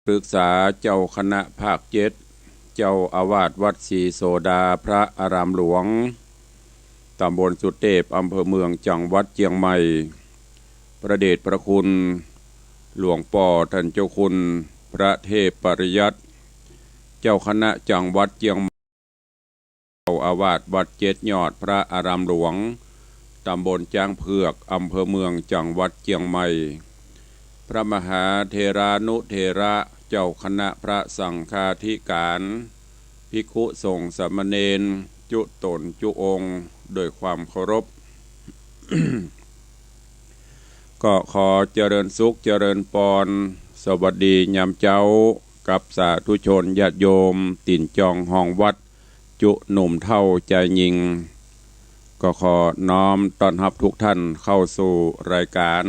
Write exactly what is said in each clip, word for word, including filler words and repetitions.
ศึกษาเจ้าคณะภาคเจ็ด เจ้าอาวาสวัดศรีโสดา พระอารามหลวง ตำบลสุเตพ อำเภอเมือง จังหวัดเจียงใหม่ พระเดชพระคุณ หลวงป้อต้านเจ้าคุณ พระเทพปริยัติ เจ้าคณะจังหวัดเจียงใหม่ เจ้าอาวาสวัดเจ็ดยอด พระอารามหลวง ตำบลจ๊างเผือก อำเภอเมือง จังหวัดเจียงใหม่ พระมหาเถรานุเถระ เจ้าคณะพระสังฆาธิการ ภิกขุสงฆ์สามเณร จุ๊ต๋นจุ๊องค์ ด้วยความเคารพ ก็ขอเจริญสุขเจริญปอน สวัสดียามเจ๊า กับสาธุชนญาติโยม ตี๋นจองฮองวัด จุหนุ่มเฒ่าจายญิง ก็ขอน้อมต้อนฮับทุกท่านเข้าสู่รายการ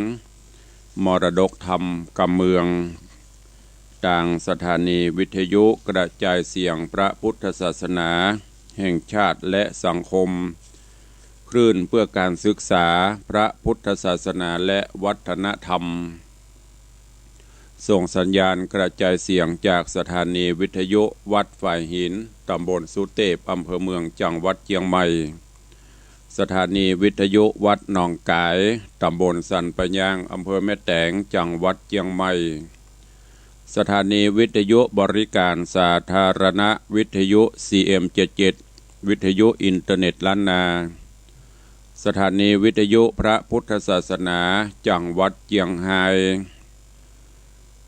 มรดกธรรมกำเมือง ตางสถานีวิทยุกระจายเสียงพระพุทธศาสนาแห่งชาติและสังคม คลื่นเพื่อการศึกษาพระพุทธศาสนาและวัฒนธรรม ส่งสัญญาณกระจายเสียงจากสถานีวิทยุวัดฝายหิน ตำบลสุเตพ อำเภอเมือง จังหวัดเจียงใหม่ สถานีวิทยุวัดหนองก๋าย ตำบลสันป่ายยาง อำเภอแม่แตง จังหวัดเจียงใหม่ สถานีวิทยุบริการสาธารณะ วิทยุ ซีเอ็มเจ็ดเจ็ด วิทยุอินเทอร์เน็ตล้านนา สถานีวิทยุพระพุทธศาสนาจังหวัดเจียงฮาย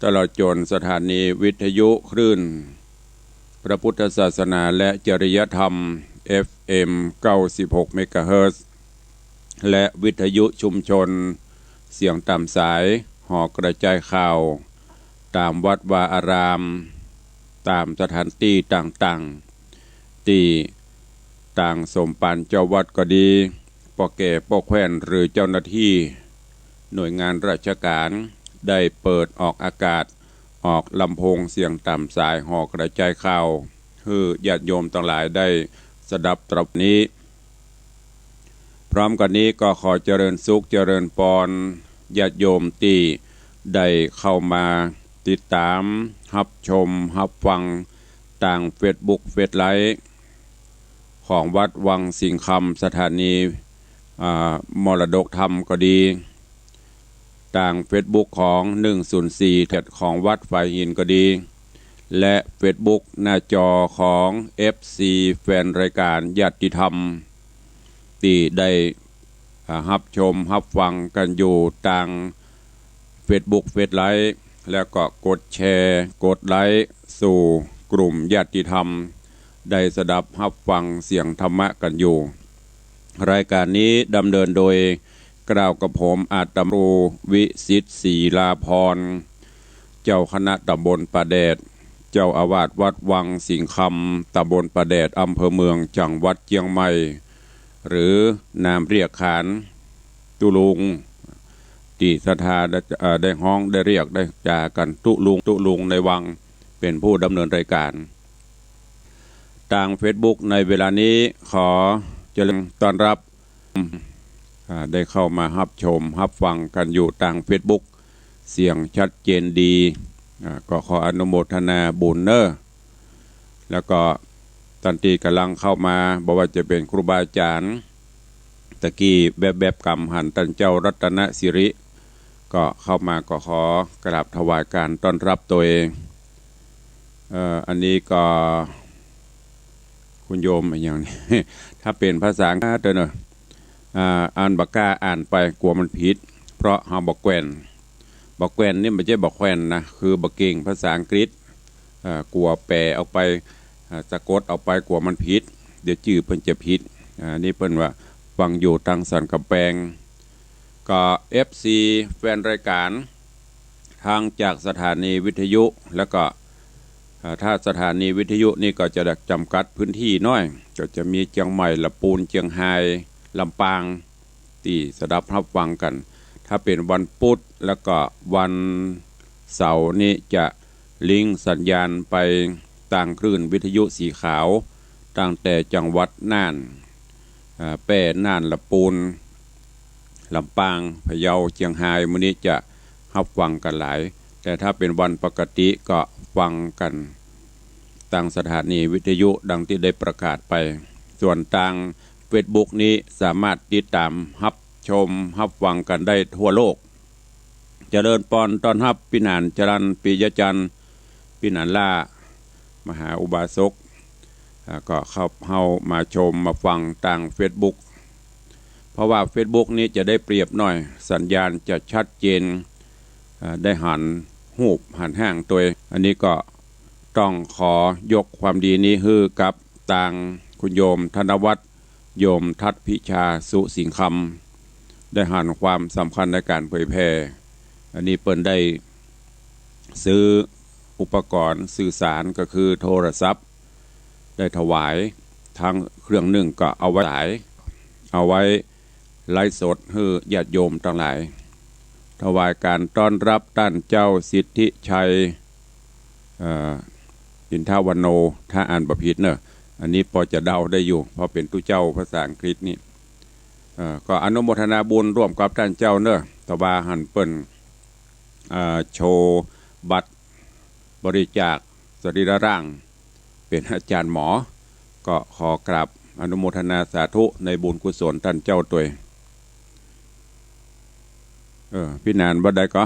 ตลอดจ๋นสถานีวิทยุคลื่นพระพุทธศาสนาและจริยธรรม เอฟเอ็ม เก้าสิบหก เมกะเฮิรตซ์ และวิทยุชุมชนเสียงต๋ามสาย หอกระจายข่าว ต๋ามวัดวาอาราม ต๋ามสถานตี้ต่างๆ ตี้ตางสมภารเจ้าวัดก็ดี ป้อแก่ป้อแคว่นหรือเจ้าหน้าตี้หน่วยงานราชก๋าน ได้เปิดออกอากาศ ออกลำโพงเสียงต๋ามสายหอกระจายข่าว หื้อญาติโยมตังหลายได้สดับตราบนี้ พร้อมกั๋นนี้ก็ขอเจริญสุขเจริญปอนญาติโยมตี้ได้เข้ามาติดต๋าม ฮับชม ฮับฟัง ตางเฟซบุ๊ก เฟซไลฟ์ ของวัดวังสิงห์คำ สถานี อ่า มรดกธรรมก็ดี ตางเฟซบุ๊กของ หนึ่งศูนย์สี่ ของวัดฝายหินก็ดี และเฟซบุ๊กหน้าจอของ เอฟซี แฟนรายการญาติธรรม ตี้ได้ อ่า ฮับชม ฮับฟังกั๋นอยู่ตางเฟซบุ๊ก เฟซไลฟ์ แล้วก็กดแชร์ กดไลค์ สู่กลุ่มญาติธรรม ได้สดับฮับฟังเสียงธรรมะกั๋นอยู่ รายการนี้ดำเนินโดย เกล้ากับผมอาตมา วิสิทธิ์ ศรีลาภรณ์ เจ้าคณะตำบลป่าแดด เจ้าอาวาสวัดวังสิงห์คำ ตำบลป่าแดด อำเภอเมือง จังหวัดเจียงใหม่ หรือนามเรียกขาน ตุ๊ลุง ตี้ศรัทธาได้ เอ่อ ได้ฮ้อง ได้เรียก ได้จ๋ากั๋นตุ๊ลุง ตุ๊ลุงในวัง เป๋นผู้ดำเนินรายการ ตางเฟซบุ๊กในเวลานี้ ขอเจริญต้อนรับ อ่า ได้เข้ามาฮับชม ฮับฟังกั๋นอยู่ตางเฟซบุ๊ก เสียงชัดเจนดี อ่า ก็ขออนุโมทนาบุญเน่อ แล้วก็ต้านตี้ก่ำลังเข้ามา บ่ว่าจะเป๋นครูบาอาจ๋ารย์ ตะกี้แวบๆ ก่ำหันต้านเจ้ารัตนสิริ ก็เข้ามา ก็ขอกราบถวายการต้อนรับตวย เอ่อ อันนี้ก็ คุณโยมอะหยังนี่ ถ้าเป๋นภาษาอังกฤษเน่อ อ่า อ่านบ่กล้าอ่านไป กั๋วมันผิด เพราะเฮาบ่แกว่น บ่แกว่นนี่บ่ใจ้บ่แคว่นนะ คือบ่เก่งภาษาอังกฤษ อ่า กั๋วแปลออกไป อ่า สะกดออกไป กั๋วมันผิด เดี๋ยวจื้อเปิ้นจะผิด อ่า นี่เปิ้นว่าฟังอยู่ตางสันก๋ำแปง ก็ เอฟซี แฟนรายการ ทั้งจากสถานีวิทยุ แล้วก็ อ่า ถ้าสถานีวิทยุนี่ก็จะจำกัดพื้นที่หน้อย ก็จะมีเจียงใหม่ ละปูน เจียงฮาย ลำปาง ตี้สดับฮับฟังกั๋น ถ้าเป๋นวันปุ๊ด แล้วก็วันเสาร์นี่จะลิงก์สัญญาณไปตางคลื่นวิทยุสีขาว ตั้งแต่จังหวัดน่าน อ่า แป้ น่าน ละปูน ลำปาง พะเยา เจียงฮาย หมู่นี้จะฮับฟังกั๋นหลาย แต่ถ้าเป๋นวันปกติก็ ฟังกั๋นตางสถานีวิทยุดังตี้ได้ประกาศไป ส่วนตางเฟซบุ๊กนี้สามารถติดต๋ามฮับชมฮับฟังกั๋นได้ทั่วโลก เจริญปอนต้อนฮับปี้หนานจรัญ ปิยะจันทร์ ปี้หนานล่า มหาอุบาสก อ่า ก็เข้า เข้ามาชมมาฟังตางเฟซบุ๊ก เพราะว่าเฟซบุ๊กนี้จะได้เปรียบหน่อย สัญญาณจะชัดเจน อ่า ได้หันฮูปหันฮ่างตวย อันนี้ก็ต้องขอยกความดีนี้หื้อกับตางคุณโยมธนวัฒน์ โยมทัศน์พิชา สุสิงห์คำ ได้หันความสำคัญในก๋านเผยแผ่ อันนี้เปิ้นได้ซื้ออุปกรณ์สื่อสารก็คือโทรศัพท์ ได้ถวาย ตึงเครื่องนึ่งก็เอาไว้สาย เอาไว้ไลฟ์สดหื้อญาติโยมตังหลาย ถวายก๋านต้อนฮับต้านเจ้าสิทธิชัย เอ่อ อินทวโน ถ้าอ่านบ่ผิดเน่อ อันนี้ปอจะเดาได้อยู่ เพราะเป๋นตุ๊เจ้าภาษาอังกฤษนี่ เอ่อ ก็อนุโมทนาบุญร่วมกับต้านเจ้าเน่อ ตะวาหันเปิ้น เอ่อ โชว์บัตรบริจาคสรีระร่าง เป๋นอาจ๋ารย์หมอ ก็ขอกราบอนุโมทนาสาธุในบุญกุศลต้านเจ้าตวย เออ ปี้หนานบ่ได้ก็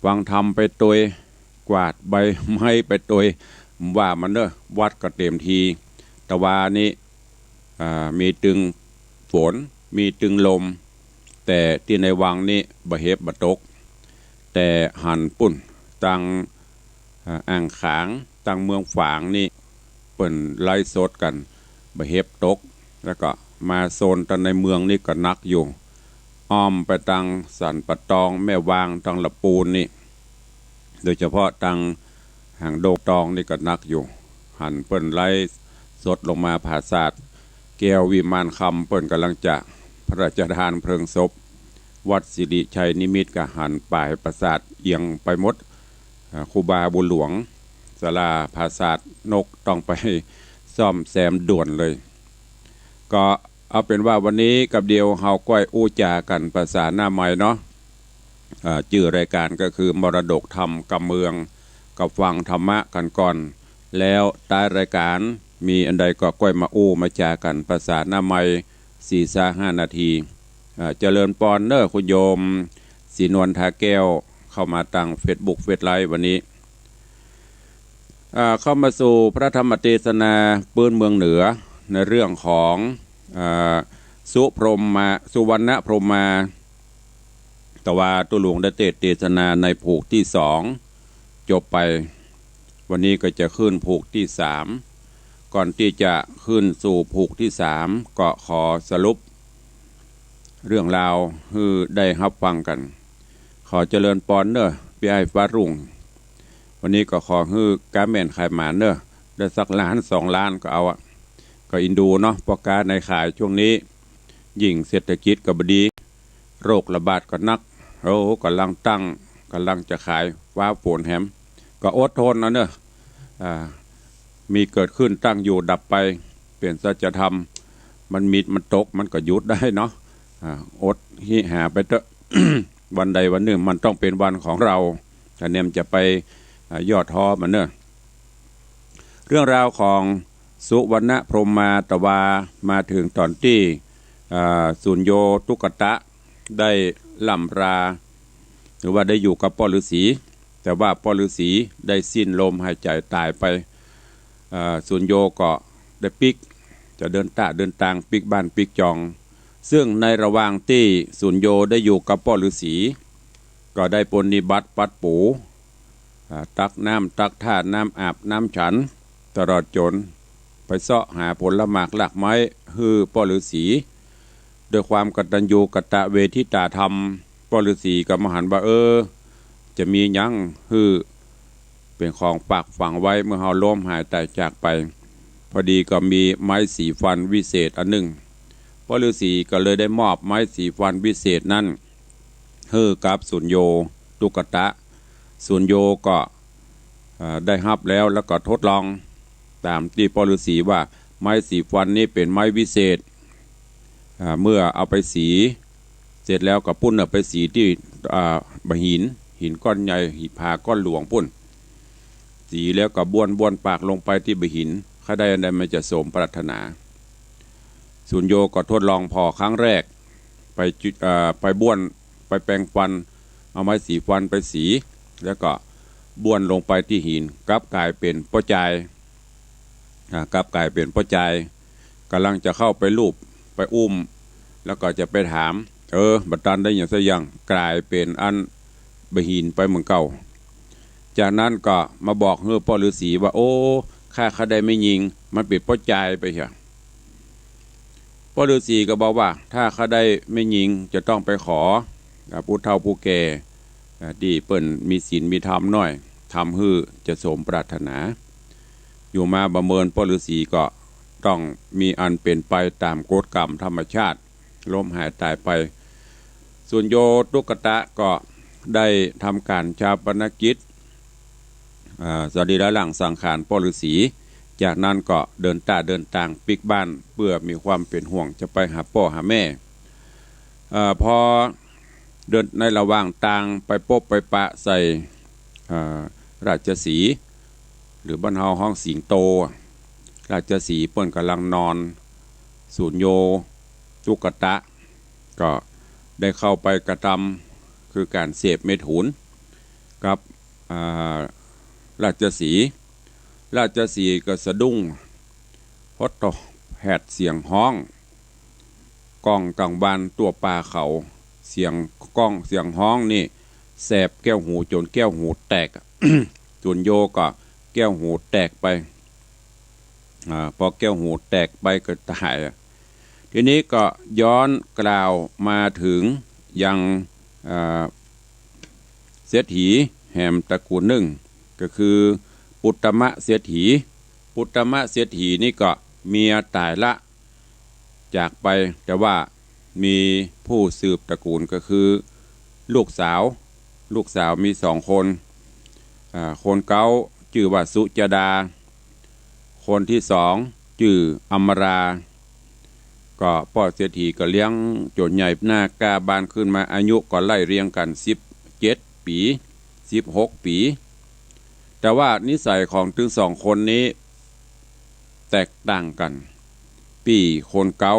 ฟังธรรมไปตวย กวาดใบไม้ไปตวย ว่ามันเน่อ วัดก็เต๋มที ตะวานี้ อ่า มีตึงฝน มีตึงลม แต่ตี้ในวังนี้บ่าเห็บบ่าตก แต่หันปุ้น ตาง อ่า อ่างขาง ตางเมืองฝางนี่ เปิ้นไลฟ์สดกั๋น บ่าเห็บตก แล้วก็มาโซนตางในเมืองนี่ก็หนักอยู่ อ้อมไปตางสันป่าตอง แม่วาง ตางละปูนนี่ โดยเฉพาะตางหางดงตองนี่ก็หนักอยู่ หันเปิ้นไลฟ์สดลงมาผาสาทแก้ววิมานคำ เปิ้นก่ำลังจะพระราชทานเพลิงศพ วัดสิริชัยนิมิตรก็หันป๋ายปราสาทเอียงไปหมด อ่า ครูบาบุญหลวง ศาลาผาสาทนกต้องไปซ่อมแซมด่วนเลย ก็เอาเป๋นว่าวันนี้กับเดียวเฮาก้อยอู้จ๋ากั๋นภาษาหน้าไมค์เนาะ อ่า จื้อรายก๋านก็คือมรดกธรรมกำเมือง ก็ฟังธรรมะกั๋นก่อน แล้วต๊ายรายก๋านมีอันใดก็ก้อยมาอู้มาจ๋ากั๋นภาษาหน้าไมค์ สี่ซะห้านาที อ่า เจริญปอนเน่อคุณโยมศรีนวล ทาแก้ว เข้ามาตางเฟซบุ๊กเฟซไลฟ์วันนี้ อ่า เข้ามาสู่พระธรรมเตสนาปื๊นเมืองเหนือ ในเรื่องของ อ่า สุพรหมา สุวรรณพรหมา ตะวาตุ๊ลุงได้เตสน์เตสนาในผูกตี้สองจบไป วันนี้ก็จะขึ้นผูกตี้สาม ก่อนตี้จะขึ้นสู่ผูกตี้สาม ก็ขอสรุปเรื่องราวหื้อได้ฮับฟังกั๋น ขอเจริญปอนเน่อปี้อ้ายฟ้ารุ่ง วันนี้ก็ขอหื้อก๊าแม่นขายหมานเน่อ ได้สักล้านสองล้านก็เอาอะ ก็อินดูเนาะ ป้อก๊าในขายช่วงนี้ ยิ่งเศรษฐกิจก็บ่ดี โรคระบาดก็หนัก โอ้ ก่ำลังตั้ง ก่ำลังจะขาย ฟ้าฝนแหม ก็อดทนเอาเน่อ อ่า มีเกิดขึ้นตั้งอยู่ดับไป เป๋นสัจธรรม มันมีมันตกมันก็หยุดได้เนาะ อ่า อดหิหาไปเต๊อะ วันใดวันนึ่งมันต้องเป๋นวันของเฮา อันนี้มันจะไป อ่า ย่อท้อมันเน่อ เรื่องราวของสุวรรณพรหมาตะวามาเถิงต๋อนตี้ อ่า สุญโญตุกตะได้ร่ำรา หรือว่าได้อยู่กับป้อฤๅษี แต่ว่าป้อฤๅษีได้สิ้นลมหายใจ๋ต๋ายไป อ่า สุญโญก็ได้ปิ๊ก จะเดินตะเดินตางปิ๊กบ้านปิ๊กจอง ซึ่งในระหว่างตี้สุญโญได้อยู่กับป้อฤๅษี ก็ได้ปรนนิบัติปัดปู อ่า ตักน้ำตักท่าน้ำอาบน้ำฉัน ตลอดจ๋นไปเซาะหาผลหมากรากไม้หื้อป้อฤๅษี ด้วยความกตัญญูกตเวทิตาธรรม ป้อฤๅษีก็มาหันว่า เออ จะมีหยังหื้อเป๋นของฝากฝังไว้เมื่อเฮาล้มหายต๋ายจากไป พอดีก็มีไม้สีฟันวิเศษอันนึ่ง ป้อฤๅษีก็เลยได้มอบไม้สีฟันวิเศษนั้นหื้อกับสุญโญตุกตะ สุญโญก็ เอ่อ ได้ฮับแล้ว แล้วก็ทดลองต๋ามตี้ป้อฤๅษีว่า ไม้สีฟันนี้เป๋นไม้วิเศษ อ่า เมื่อเอาไปสีเสร็จแล้วก็ปุ้นเอาไปสีตี้ อ่า บ่าหิน หินก้อนใหญ่ หินผาก้อนหลวงปุ้น สีแล้วก็บ้วน บ้วนปากลงไปตี้ใบหิน ใค่ได้อันใดมันจะสมปรารถนา สุญโญก็ทดลองผ่อครั้งแรก ไปจุ เอ่อ ไปบ้วน ไปแปรงฟัน เอาไม้สีฟันไปสี แล้วก็บ้วนลงไปตี้หิน กลับกลายเป๋นป้อจาย อ่า กลับกลายเป๋นป้อจาย ก่ำลังจะเข้าไปลูบ ไปอุ้ม แล้วก็จะไปถาม เออ บ่ตันได้หยังสักอย่าง กลายเป๋นอันใบหินไปเหมือนเก่า จากนั้นก็มาบอกหื้อป้อฤๅษีว่า โอ้ ข้า ข้าได้แม่ญิง มันเป๋นป้อจายไปเหีย ป้อฤๅษีก็บอกว่า ถ้าข้าได้แม่ญิงจะต้องไปขอ อ่า ผู้เฒ่าผู้แก่ อ่า ตี้เปิ้นมีศีลมีธรรมหน้อย ทำหื้อจะสมปรารถนา อยู่มาบ่เมินป้อฤๅษีก็ต้องมีอันเป๋นไปต๋ามกฎกรรมธรรมชาติ ล้มหายต๋ายไป สุญโญตุ๊กตะก็ได้ทำก๋านฌาปนกิจ อ่า สรีระร่างสังขารป้อฤๅษี จากนั้นก็เดินต้าเดินตางปิ๊กบ้าน เปื้อมีความเป๋นห่วงจะไปหาป้อหาแม่ เอ่อ พอเดินในระหว่างตางไปปบไปปะใส่ เอ่อ ราชสีห์ หรือบ้านเฮาฮ้องสิงโต ราชสีห์เปิ้นก่ำลังนอน สุญโญตุ๊กตะ ก็ได้เข้าไปกระทำ คือก๋านเสพเมถุนกับ อ่า ราชสีห์ ราชสีห์ก็สะดุ้ง โฮดโต แผดเสียงฮ้อง ก้องกังวานทั่วป่าเขา เสียงก้องเสียงฮ้องนี่แสบแก้วหูจ๋นแก้วหูแตก สุญโญก็แก้วหูแตกไป อ่า พอแก้วหูแตกไปก็ต๋าย ทีนี้ก็ย้อนกล่าวมาเถิงยัง อ่า เศรษฐีแหมตระกูลนึ่ง ก็คือปุตตมะเศรษฐี ปุตตมะเศรษฐีนี่ก็เมียต๋ายละ จากไป แต่ว่ามีผู้สืบตระกูลก็คือลูกสาว ลูกสาวมีสองคน อ่า คนเก๊าจื้อว่าสุจดา คนตี้สองจื้ออำมารา ก็ป้อเศรษฐีก็เลี้ยงจ๋นใหญ่หน้าก้าบานขึ้นมา อายุก็ไล่เรียงกั๋นสิบเจ็ดปี๋ สิบหกปี๋ แต่ว่านิสัยของตึงสองคนนี้แตกต่างกั๋น ปี้คนเก๊า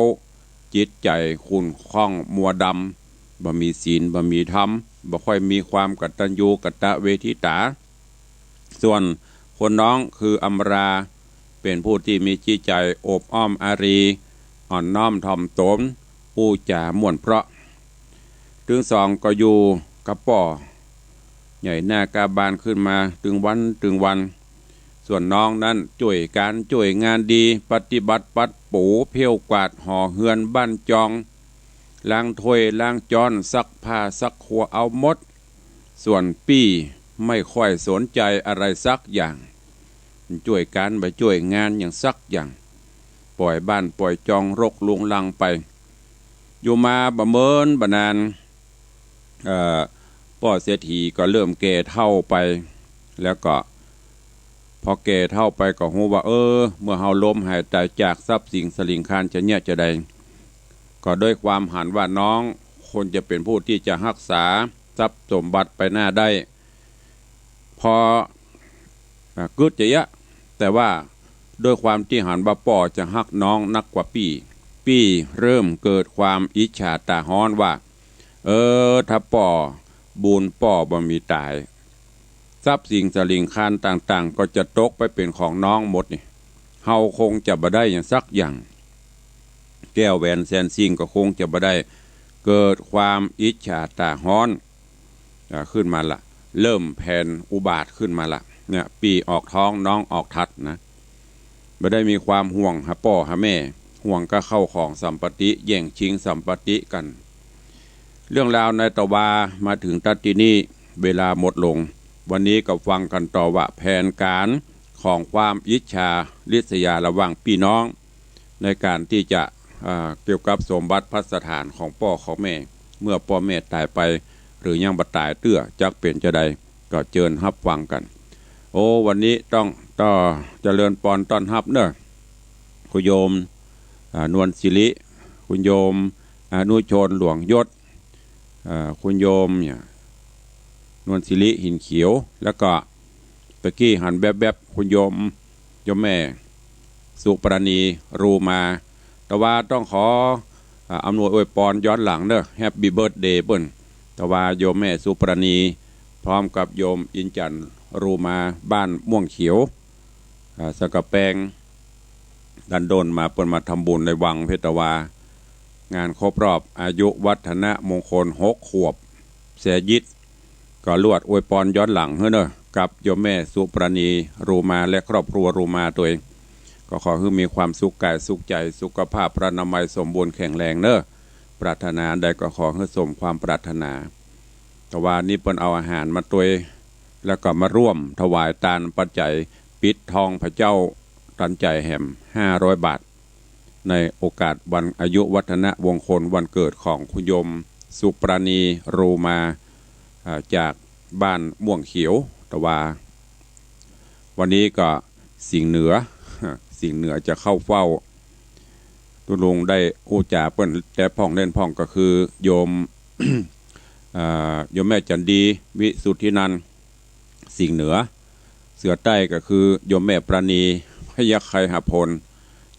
จิตใจ๋ขุ่นข้องมัวดำ บ่มีศีล บ่มีธรรม บ่ค่อยมีความกตัญญูกตเวทิตา ส่วนคนน้องคืออำมารา เป๋นผู้ตี้มีจิตใจ๋อบอ้อมอารี อ่อนน้อมถ่อมตน อู้จ๋าม่วนเพราะ ตึงสองก็อยู่กับป้อใหญ่หน้าก้าบานขึ้นมาตึงวันตึงวัน ส่วนน้องนั้นจ้วยก๋านจ้วยงานดี ปฏิบัติปัดปูเผี้ยวกวาดหอเฮือนบ้านจอง ล้างถ้วยล้างจ๊อน ซักผ้าซักครัวเอาหมด ส่วนปี้ไม่ค่อยสนใจ๋อะไรสักอย่าง จ้วยก๋านบ่จ้วยงานหยังสักอย่าง ป่อยบ้านป่อยจองรกรุงรังไป อยู่มาบ่เมินบ่นาน เอ่อ ป้อเศรษฐีก็เริ่มแก่เฒ่าไป แล้วก็พอแก่เฒ่าไปก็ฮู้ว่า เออ เมื่อเฮาล้มหายต๋ายจาก ทรัพย์สินสะหลิงคารจะเยียะจาใด ก็ด้วยความหันว่าน้องควรจะเป๋นผู้ตี้จะฮักษาทรัพย์สมบัติไปหน้าได้ พอ อ่า กึ๊ดจะเยียะ แต่ว่าด้วยความตี้หันว่าป้อจะฮักน้องนักกว่าปี้ ปี้เริ่มเกิดความอิจฉาต๋าฮ้อนว่า เออ ถ้าป้อ บุญป้อบ่มีต๋าย ทรัพย์สินสะหลิงคารต่างๆ ก็จะตกไปเป๋นของน้องหมดนี่ เฮาคงจะบ่ได้หยังสักอย่าง แก้วแหวนแสนสิ่งก็คงจะบ่ได้ เกิดความอิจฉาต๋าฮ้อน อ่า ขึ้นมาละ เริ่มแผนอุบาทขึ้นมาละ เนี่ย ปี้ออกท้องน้องออกถัดนะ บ่ได้มีความห่วงหาป้อหาแม่ ห่วงกับเข้าของสัมปติ แย่งชิงสัมปติกั๋น เรื่องราวในตะวามาเถิงตั๊ดตี้นี่ เวลาหมดลง วันนี้ก็ฟังกั๋นต่อว่าแผนก๋านของความอิจฉาริษยาระหว่างปี้น้อง ในก๋านตี้จะ อ่า เกี่ยวกับสมบัติภัสถานของป้อของแม่ เมื่อป้อแม่ต๋ายไป หรือยังบ่ต๋ายเตื้อ จักเป๋นจาใด ก็เจิญฮับฟังกั๋น โอ้ วันนี้ต้อง ต้องเจริญปอนต้อนฮับเน่อ คุณโยม อ่า นวลสิริ คุณโยม อนุชน หลวงยศ อ่า คุณโยมเนี่ย นวลสิริ หินเขียว แล้วก็ ตะกี้หันแวบๆ คุณโยม โยมแม่สุปราณี รูมา แต่ว่าต้องขอ อ่า อำนวยอวยปอนย้อนหลังเนอะ แฮปปี้เบิร์ธเดย์เปิ้น แต่ว่าโยมแม่สุปราณี พร้อมกับโยมอินทร์จันทร์ รูมา บ้านม่วงเขียว อ่า สันกำแปง ดันด้นมาเปิ้นมาทำบุญในวังเพชรวา งานครบรอบอายุวัฒนมงคลหกขวบ แสยิด ก็ลวดอวยปอนย้อนหลังหื้อเนอะ กับโยมแม่สุปราณี รูมา และครอบครัวรูมาตวย ก็ขอหื้อมีความสุขกายสุขใจ๋ สุขภาพพรรณนามัยสมบูรณ์แข็งแรงเนอะ ปรารถนาอันใดก็ขอหื้อสมความปรารถนา แต่ว่านี้เปิ้นเอาอาหารมาตวย แล้วก็มาร่วมถวายตานปัจจัย ปิดทองพระเจ้าตันใจ๋แหม ห้าร้อยบาท ในโอกาสวันอายุวัฒนมงคลวันเกิดของคุณโยมสุปราณี รูมา อ่า จากบ้านม่วงเขียว แต่ว่าวันนี้ก็สิงห์เหนือ สิงห์เหนือจะเข้าเฝ้า ตุ๊ลุงได้อู้จ๋าเปิ้นแต่พ่องเล่นพ่องก็คือโยม อ่า โยมแม่จันดี วิสุทธินันท์ สิงห์เหนือ เสือใต้ก็คือโยมแม่ปราณี พยัคฆ์ไคหพล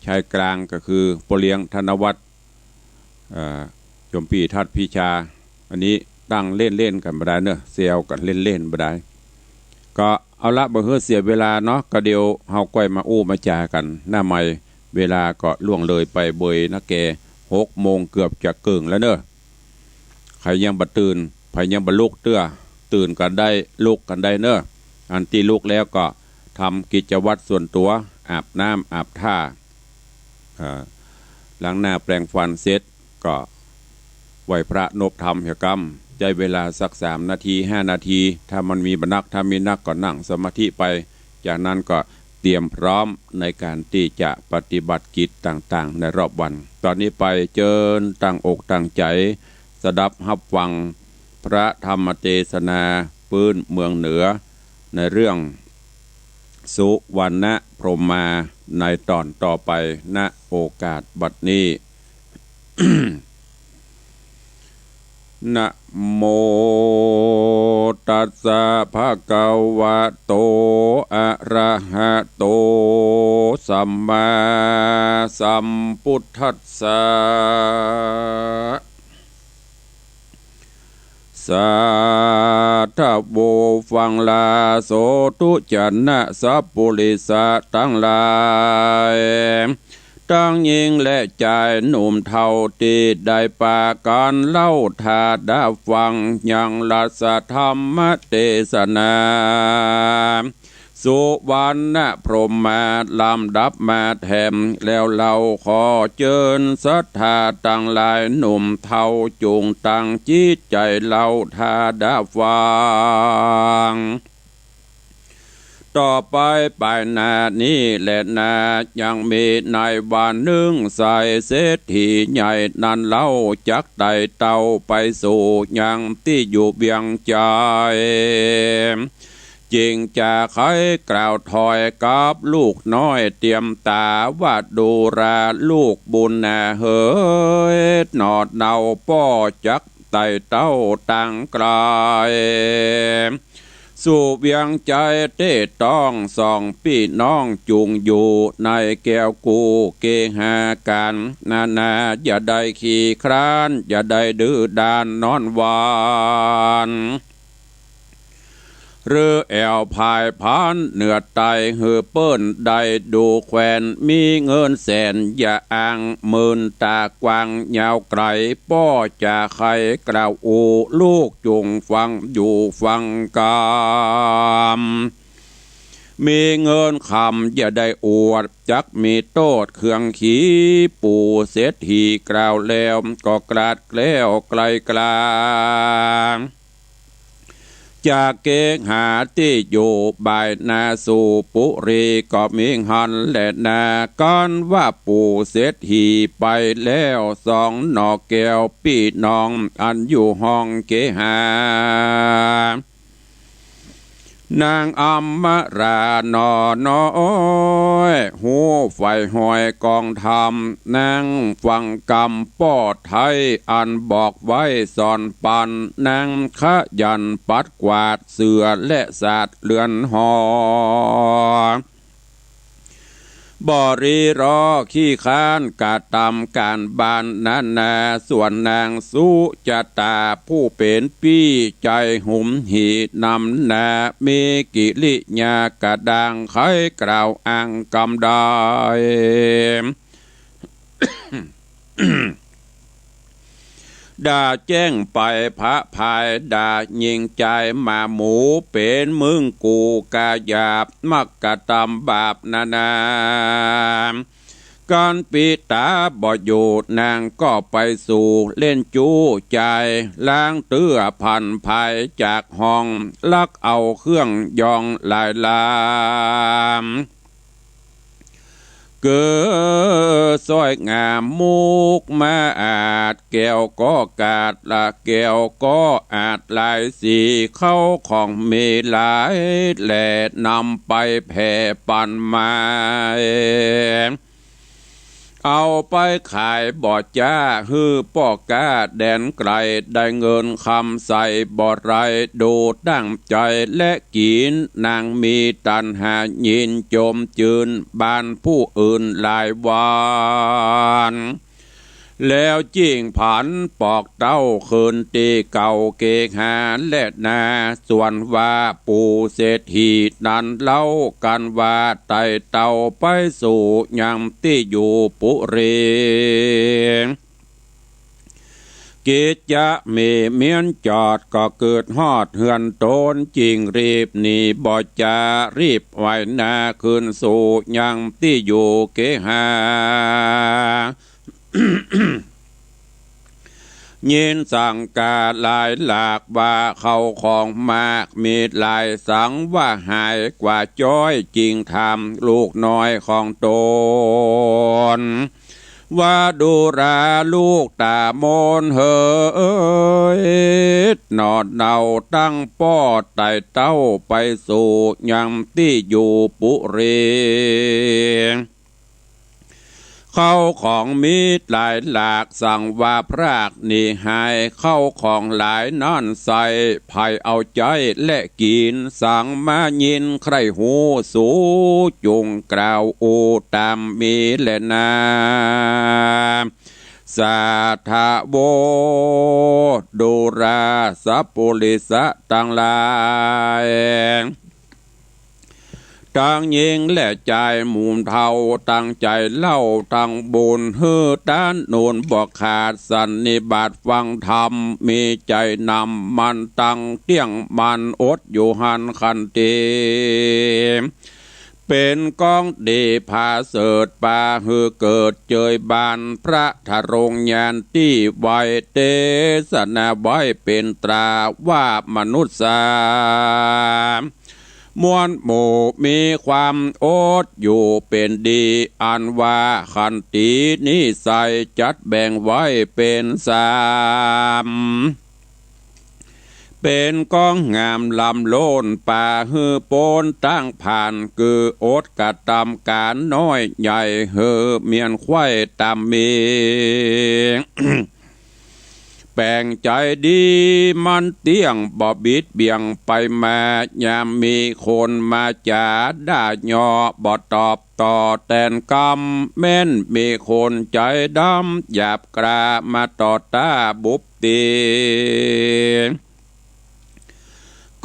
ชายกลางก็คือป้อเลี้ยงธนวัฒน์ เอ่อ โยมปี้ทัดพิชา อันนี้ตั้งเล่นๆ กั๋นบ่ดายเนอะ แซวกั๋นเล่นๆ บ่ดาย ก็เอาละ บ่หื้อเสียเวลาเนาะ ก็เดี๋ยวเฮาก้อยมาอู้มาจ๋ากั๋นหน้าใหม่ เวลาก็ล่วงเลยไปเบยนะแก หกโมงเกือบจะเกิ่งแล้วเนอะ ใผยังบ่ตื่น ใผยังบ่ลุกเตื้อ ตื่นกั๋นได้ ลุกกั๋นได้เนอะ อันตี้ลุกแล้วก็ทำกิจวัตรส่วนตั๋ว อาบน้ำอาบท่า อ่า ล้างหน้าแปรงฟันเสร็จก็ไหว้พระนบธรรมเหียกำ ใจ๊เวลาสักสามนาที ห้านาที ถ้ามันมีบ่นัก ถ้ามีนักก็นั่งสมาธิไป จากนั้นก็เตรียมพร้อมในก๋านตี้จะปฏิบัติกิจต่างๆ ในรอบวัน ต๋อนนี้ไปเจิญตั้งอกตั้งใจ๋ สดับฮับฟังพระธรรมเตสนาปื๊นเมืองเหนือ ในเรื่องสุวรรณพรหมา ในต๋อนต่อไป ณ โอกาสบัดนี้ นะโมตัสสะ ภะคะวะโต อะระหะโต สัมมาสัมพุทธัสสะ สาธุ ฟังลาโสธุชนะสัพปุริสะตังหลาย ตังญิงและจายหนุ่มเฒ่าตี้ได้ปากั๋นเล่าถ้าดาฟังยังราชธรรมเตสนา สุวรรณพรหมาลำดับมาแถม แล้วเฮาขอเจิญศรัทธาตังหลายหนุ่มเฒ่าจุ่งตั้งจิตใจ๋เล่าถ้าดาฟัง ต่อไปปายหน้านี้แลนา ยังมีในวันนึ่งใส่เศรษฐีใหญ่นั้นเล่าจักไต่เต้าไปสู่ยังตี้อยู่เวียงจันทน์ จึงจะไขกล่าวถอยกับลูกน้อยเตียมต๋าว่า ดูราลูกบุญนาเหย หนอเนาป้อจักไต่เต้าตังไกล สู่เวียงจันทน์เต๊ต้องสองปี้น้องจุ่งอยู่ในแก้วกู้เกหากั๋นนานา อย่าได้ขี้คร้าน อย่าได้ดื้อด้านนอนหวั่น หรือแอ่วพ่ายพานเหนือใต้ หื้อเปิ้นได้ดูแควน มีเงินแสนอย่าอ้าง หมื่นต๋ากว้างยาวไกล ป้อจะไขกล่าวอู้ ลูกจุ่งฟังอยู่ฟังกำ มีเงินคำอย่าได้อวด จักมีโต้ษเครื่องขี ปู่เศรษฐีกล่าวแล้ว ก็กราดแคล้วไกลกลา จากเกหาตี้อยู่บ่ายหน้าสู่ปุรีก็มีหั้นแลนา กั๋นว่าปู่เศรษฐีไปแล้ว สองหน่อแก้วปี้น้องอันอยู่ห้องเกหา นางอำมาราหนอน้อย ฮู้ใฝ่หอยกองธรรม นางฟังกำป้อไท้ อันบอกไว้สอนปัน นางขยันปัดกวาดเสือและสัตว์เรือนหอ บ่รีรอขี้คร้านกระตำก๋านบ้านนานา ส่วนนางสุจาตาผู้เป๋นปี้ ใจ๋หุมหี่นำหน้า มีกิริยากระด้าง ใค่กล่าวอ้างกำได้ ด่าแจ้งไปผะพาย ด่าหญิงจายหมาหมู เป๋นมึงกู่กาหยาบ มักกระตำบาปนานา กั๋นปิดต๋าบ่อยู่ นางก็ไปสู่เล่นจู้จาย ลางเตื้อผันผายจากห้อง ลักเอาเครื่องยองหลายลาม เก๋อสร้อยงามมุกมาอาด แก้วก็กาดละแก้วก็อาดหลายสี เข้าของมีหลายแหล่ นำไปแผ่ปันมา เอาไปขายบ่จ๊า หื้อป้อก๊าแดนไก๋ ได้เงินคำใส่บ่ไร ดูตั้งใจ๋และกิ๋น นางมีตัณหายินจมจื้น บ้านผู้อื่นหลายวัน แล้วจิ่งผันปอกเต้าคืนตี้เก่าเกหาแลนา ส่วนว่าปู่เศรษฐีนั้นเล่ากั๋นว่า ไต่เต้าไปสู่ยังตี้อยู่ปุรี กิจจะมีเมียนจอด ก็เกิดฮอดเฮือนต๋น จิ่งรีบหนีบ่จ๊า รีบไวนาคืนสู่ยังตี้อยู่เกหา ยินสังก๋าหลายหลากว่า เข้าของมากมีหลาย สังว่าหายกว่าจ๊อย จิ่งถามลูกน้อยของต๋น ว่าดูราลูกต๋ามนเหย หนอเนาตั้งป้อไต่เต้าไปสู่ยังตี้อยู่ปุรี เข้าของมีหลายหลาก สังว่าพรากหนีหาย เข้าของหลายนั้นใส่ ใผเอาใจ๊และกิ๋น สังมายินใคร่ฮู้ สูจุ่งกล่าวอู้ต๋ามมีแลนา สาธาโว ดูราสัปปุริสะตังหลาย ตังญิงและจายหมู่เฒ่า ตั้งใจ๋เล่าตังบุญ หื้อต้านหนุนบ่ขาด สันนิบาตฟังธรรม มีใจ๋นำมันตังเตี้ยงมั่น อดอยู่หั้นขันติ เป๋นก้องดีผาเสริฐ ปาหื้อเกิดเจยบาน พระทรงญาณตี้ไว เตสนาไว้เป๋นตราว่ามนุษย์สา มวลหมู่มีความอดอยู่เป๋นดี อันว่าขันตินิสัยจัดแบ่งไว้เป๋นสาม เป๋นก้องงามล้ำล้น ปาหื้อป๊นตั้งผ่าน คืออดกระตำก๋านน้อยใหญ่ หื้อเมียนไขว้ต๋ามมี แป๋งใจ๋ดีมันเตี้ยง บ่บิดเบี่ยงไปมา ยามมีคนมาจ๋าด่าเยาะ บ่ตอบต่อแตนกำ แม้นมีคนใจ๋ดำหยาบกร้า มาต่อต้าบุบตี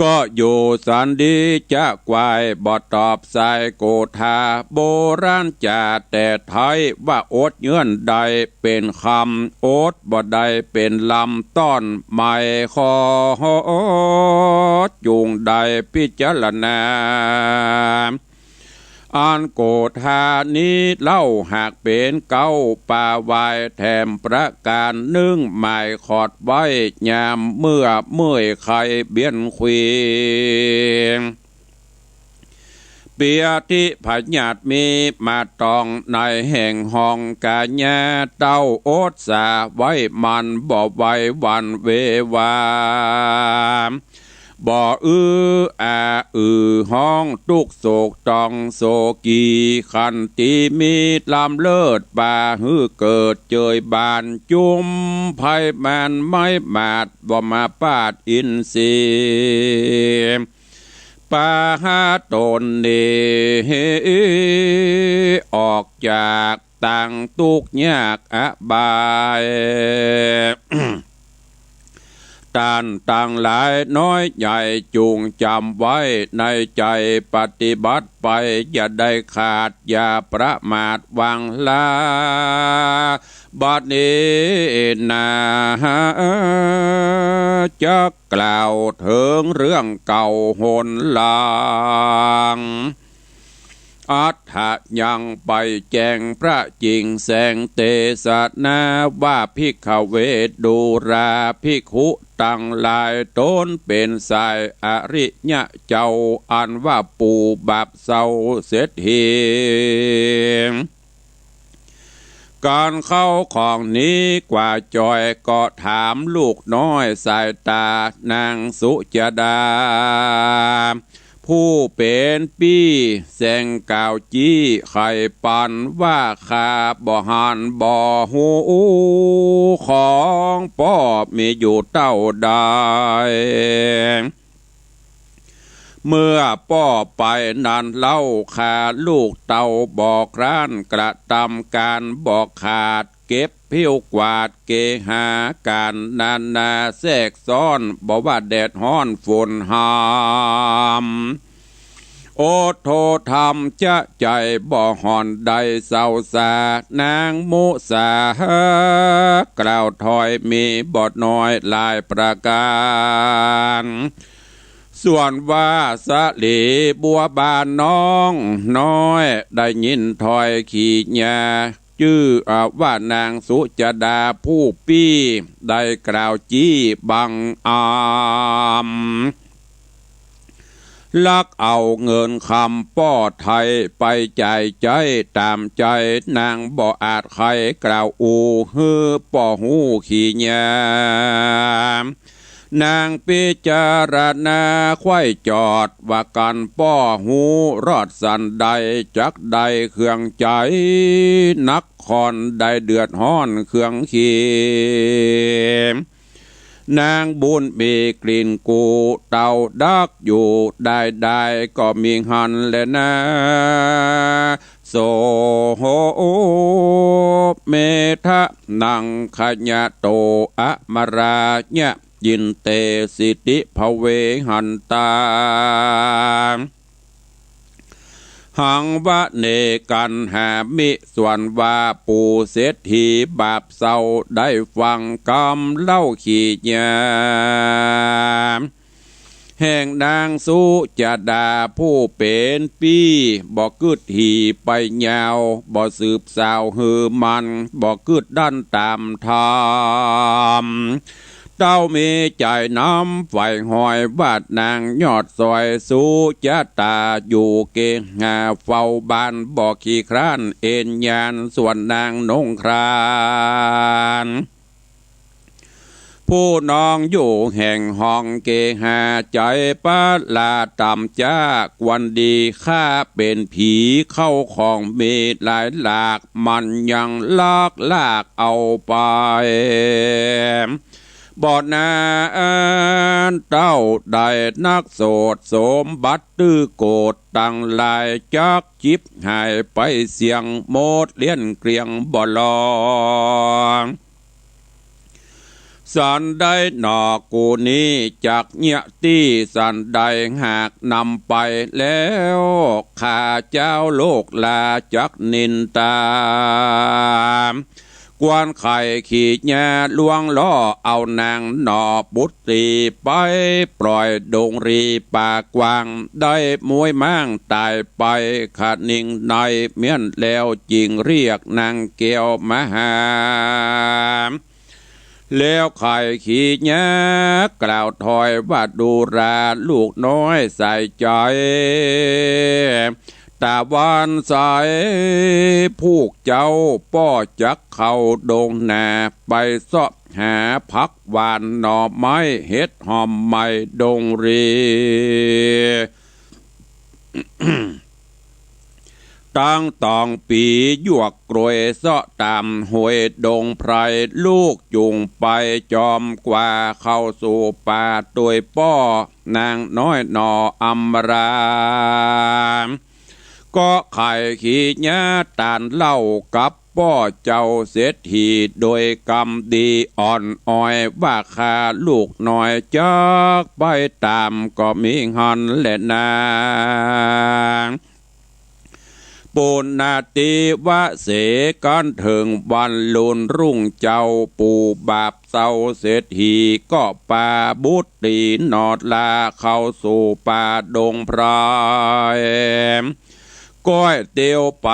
ก็อยู่สันดีจะไกว บ่ตอบสายโกธา โบราณจ๋าแต่ไท้ ว่าอดเยื่อนได้เป๋นคำ อดบ่ได้เป๋นลำ ต้อนไหมขอจุ่งได้พิจารณา อันโกธานี้เล่าหากเป๋นเก๊า ปาวายแถมประก๋านนึ่ง หมายขอดไว้ยามเมื่อเมื่อยไข้เบียนเคียง เปียทิพยาธิมีมาตอง ในแห่งห้องก๋ายา เต้าอดสาไว้มัน บ่ไหวหวั่นเววา บ่อื้ออาอื้อฮ้องตุ๊กข์โศกต้องโศกี ขันตีมีลำเลิศบ่าหื้อเกิดเจยบาน จุมภัยมารไม้หมาดบ่มาปาดอินทรีย์ ปาหาต๋นนี้ ออกจาก ตังตุ๊กข์ยากอบาย ต้านตังหลายน้อยใหญ่จุ่งจ๋ำไว้ในใจ๋ ปฏิบัติไปอย่าได้ขาด อย่าประมาทวางลา บัดนี้นา จักกล่าวเถิงเรื่องเก่าหนหลัง อัตถะยังไปแจ้งพระจิ่งแสงเตสนาว่า ภิกขเว ดูราภิกขุตังหลาย ต๋นเป๋นสายอริยะเจ้า อันว่าปู่บาปเศร้าเศรษฐี ก๋านเข้าของนี้กว่าจ่อย ก็ถามลูกน้อยสายตานางสุจดา ผู้เป๋นปี้แสงกล่าวจี้ไขปันว่า ข้าบ่หันบ่ฮู้ ของป้อมีอยู่เต้าใด เมื่อป้อไปนั้นเล่า ข้าลูกเต้าบ่คร้าน กระตำก๋านบ่ขาด เก็บผิวกวาดเกหาก๋านนานาแทรกซ้อน บ่ว่าแดดฮ้อนฝนหาม อดโทษธรรมจะใจ๋ บ่ห่อนได้เศร้าสา นางมุสา กล่าวถ้อยมีบ่น้อยหลายประก๋าน ส่วนว่าสลีบัวบานน้องน้อย ได้ยินถ้อยขีญา จื้อว่านางสุจดาผู้ปี้ ได้กล่าวจี้บังอำ ลักเอาเงินคำป้อไทยไปจ่ายใจ๊ต๋ามใจ๋ นางบ่อาจใค่กล่าวอู้ หื้อป้อฮู้ขีญา นางพิจารณาใค่จอดว่า กั๋นป้อฮู้รอดสันใด จักได้เครื่องใจ๋ นักค่อนได้เดือดฮ้อนเครื่องขี นางบุญมีกลิ่นกูเต้าดักอยู่ได้ได้ ก็มีหั้นแลนา โส เมทะนัง ขยะโต อมรา ยะ ยินเต สิติภเว หันตา หังวะเนกัณหามิ ส่วนว่าปู่เศรษฐีบาปเศร้า ได้ฟังกำเล่าขีญา แห่งนางสุจดาผู้เป๋นปี้ บ่กึ๊ดหีไปยาว บ่สืบสาวหื้อมัน บ่กึ๊ดดั้นต๋ามธรรม เต้ามีใจ๋นำใฝ่หอยว่า นางยอดสอยสุจตา อยู่เกหาเฝ้าบ้าน บ่ขี้คร้านเอนยาน ส่วนนางนงคราน ผู้นองอยู่แห่งห้องเกหา ใจ๋ประหลาดต่ำจ๊า ควรดีข้าเป๋นผี เข้าของมีหลายหลาก มันยังลักลากเอาไป บ่นานเต้าได้นักโสด สมบัติตื้อโกฏตังหลาย จักฉิบหายไปเสี้ยง หมดเลี้ยนเกลี้ยงบ่ลอ สันใดหนอกูนี้จักเยียะตี้ สันใดหากนำไปแล้ว ข้าเจ้าโลกลาจักนินตา ควรไขขีญาลวงล่อ เอานางหนอบุตรี ไปปล่อยดงรีป่ากว้าง ได้มวยม้างต๋ายไป คะนิงในเมี้ยนแล้ว จึงเรียกนางแก้วมาหา แล้วไขขีญากล่าวถ้อยว่า ดูราลูกน้อยสายใจ๋ ตะวันใส ผู้เจ้าป้อจักเข้าดงนา ไปเซาะหาผักหว่านหน่อไม้ เห็ดหอมใหม่ดงรี ตังตองปีหยวกกล้วย เซาะต๋ามห้วยดงไพร ลูกจุ่งไปจอมกว่า เข้าสู่ป่าตวยป้อนางน้อยหน่ออำมารา ก็ใค่ขี้เยียะตานเล่ากับป้อเจ้าเศรษฐี โดยกำดีอ่อนอ้อยว่า ข้าลูกน้อยจักไปต๋าม ก็มีหั้นแลนา ปุณณติวะเส กั๋นเถิงวันลุนรุ่ง เจ้าปู่บาปเศร้าเศรษฐี ก็ปาบุตรีหน่อลา เข้าสู่ป่าดงไพร ก้อยเตียวไป